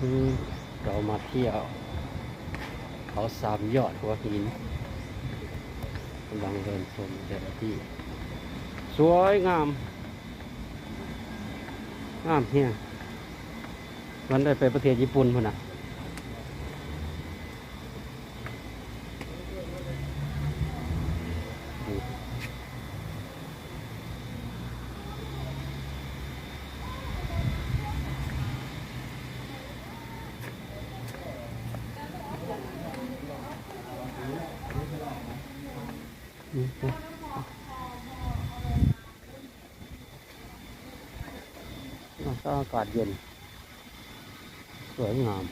ອືມ ເຮົາມາທ່ຽວເຂົາສາມຍອດຫົວຫີນ ກຳລັງເດີນຊົມແຕ່ລະທີ່ ສວຍງາມ ງາມແຮງ ມັນໄດ້ໄປປະເທດຍີ່ປຸ່ນພຸ້ນນະ. ອາ ອາກາດເຢັນ ສວຍງາມ.